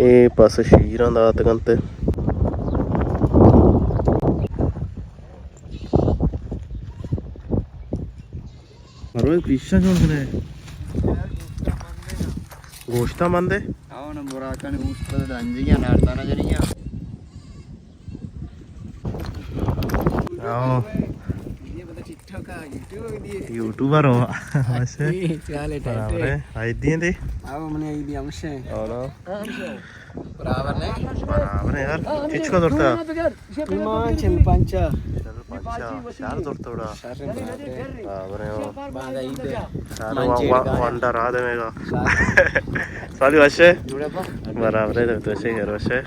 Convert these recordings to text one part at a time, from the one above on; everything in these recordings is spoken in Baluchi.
اے پس شیراں داتگ انت۔ مروے پیشاں جوڑ کنے۔ گوشتا مندے؟ آو نا، براکانی گوشت دنجگی نارتانا جنگی۔ آو۔ یوٹیوبر ہو۔ بس۔ چالے ٹائٹے۔ آئی دی دے۔ آو، منی آئی دی ہمشے۔ آو نا۔ برابر نے؟ برابر ہے یار۔ کچ کو دورتا؟ ایمان چل پنچا۔ چل پنچا۔ شار دورتا بڑا۔ شار برابر ہے۔ برابر ہے۔ باندا عید ہے۔ شار وا-، وا-، وانڈا را دے میگا۔ سالی وشے؟ برابر ہے، تو وشے گھر وشے۔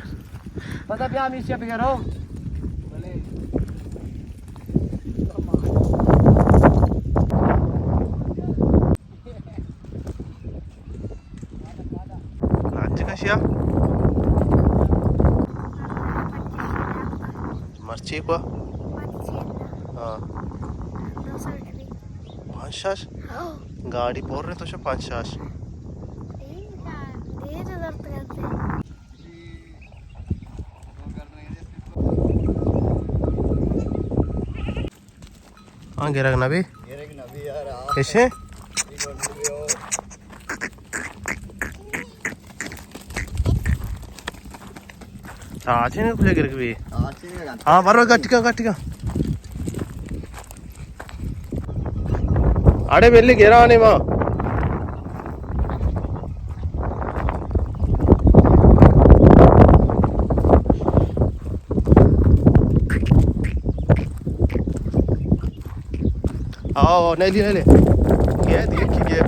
پتہ بیا ہمیشہ بگرو۔ لانچ کشیا؟ مرچی کو؟ ہاں۔ پانچ شش؟ گاڑی پر رہے تو شو پانچ شش۔ ہاں، گرگ نہ بی۔ گرگ نہ بی یار، آ۔ کشے؟ آچے نے کجا گرگ بی؟ آچے نے گرگ۔ ہاں، برو گٹکا، گٹکا۔ اڑے بلی گرانے ما۔ آو، نیلی، نیلی۔ گیا، دیکھی گیا۔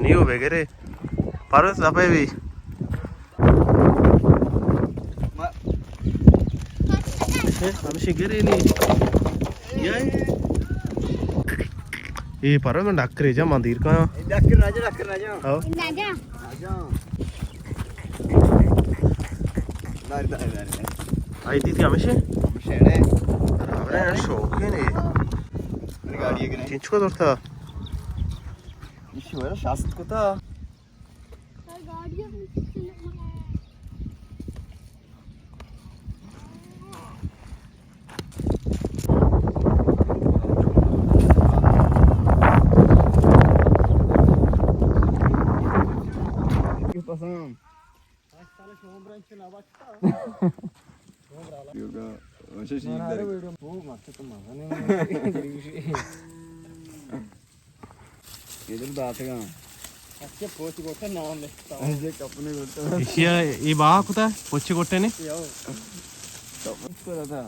نیو بگرے۔ پرویز لپے بی۔ ہمشی گرے نی۔ اے پرویز من ڈاکرے جا من دیر کا۔ ڈاکر راجا، ڈاکر راجا۔ ہاں۔ راجا۔ دار، دار، دار، دار۔ آئی دی تھی ہمیشہ؟ ہمیشہ اڑے۔ برابر ہے، شوقین ہے۔ گاڑی ہے کہ نہیں؟ چنچ کو دورتا؟ اسی وجہ شاست کو تھا۔ پسند۔ ادھر داتگاں۔ اچھا، پوچ گوٹے نام لکھتا ہوں۔ اچھا، کپنے گوٹے۔ ایشیا، اے باہ کتا؟ پوچ گوٹے نے؟ یو۔ کپنے کو رہتا۔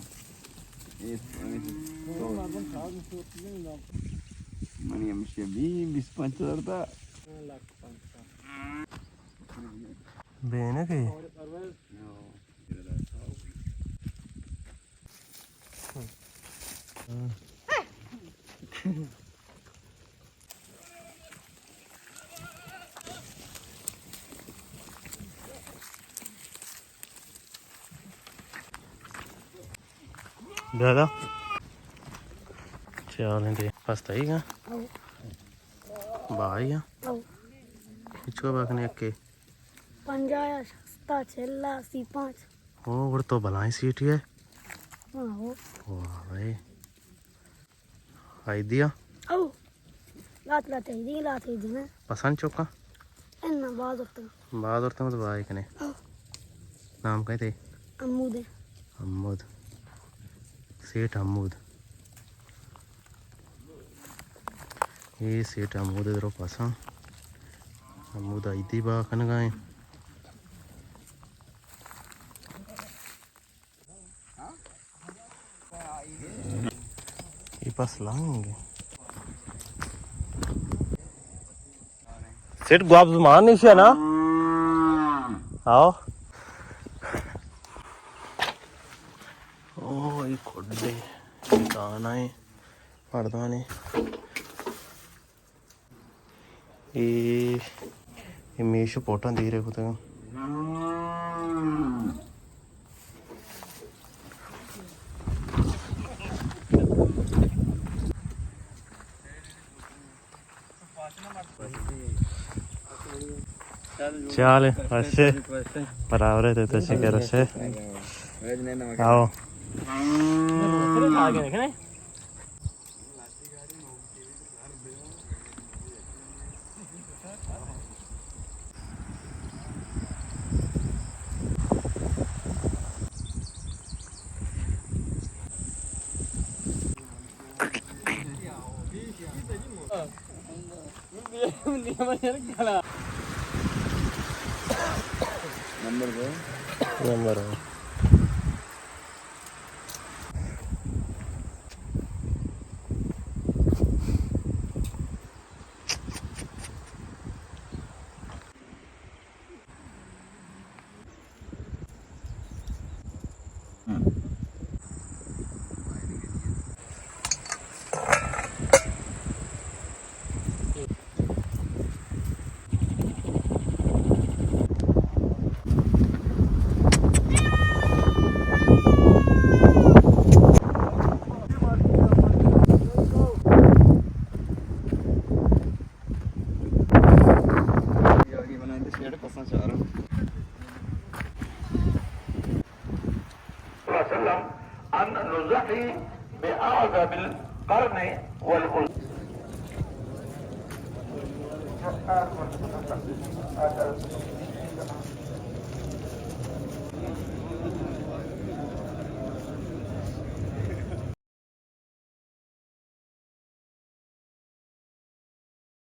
منی ہمشی بی بیس پنچ ہزار تا۔ بینک ہے۔ دادا۔ چال ہیں دے۔ پس تئی گا؟ او۔ بائی گا؟ او۔ پچھو باکنے اکے۔ پنجاہ، شستا، چلا، سی پانچ۔ او، گڑا تو بلائیں سیٹی ہے۔ ہاں، او۔ واہ بھائی۔ آئی دیا؟ او۔ لات لات آئی دی، لات آئی دی نا۔ پسند چوکا؟ انا باز ورتگ۔ باز ورتگ تو بائی کنے۔ او۔ نام کئے تئی؟ حمود ہے۔ حمود۔ سیٹھ حمود۔ اے سیٹھ حمود درو پسند۔ حمود آئی دی با کنگائیں۔ اے پس لانگ۔ سیٹ گواب زمان نیشی ہے نا؟ آؤ۔ او، اے کھڈے، اے دانا ہے، مردانے۔ اے، اے میش و پوٹاں دیرے کتگ۔ چال ہے، وشے۔ برابر ہے، تو تو شکر وشے۔ آؤ۔ نمبر دو۔ نمبر دو۔ وسلم أن نزحي بأعظم القرن والأذن.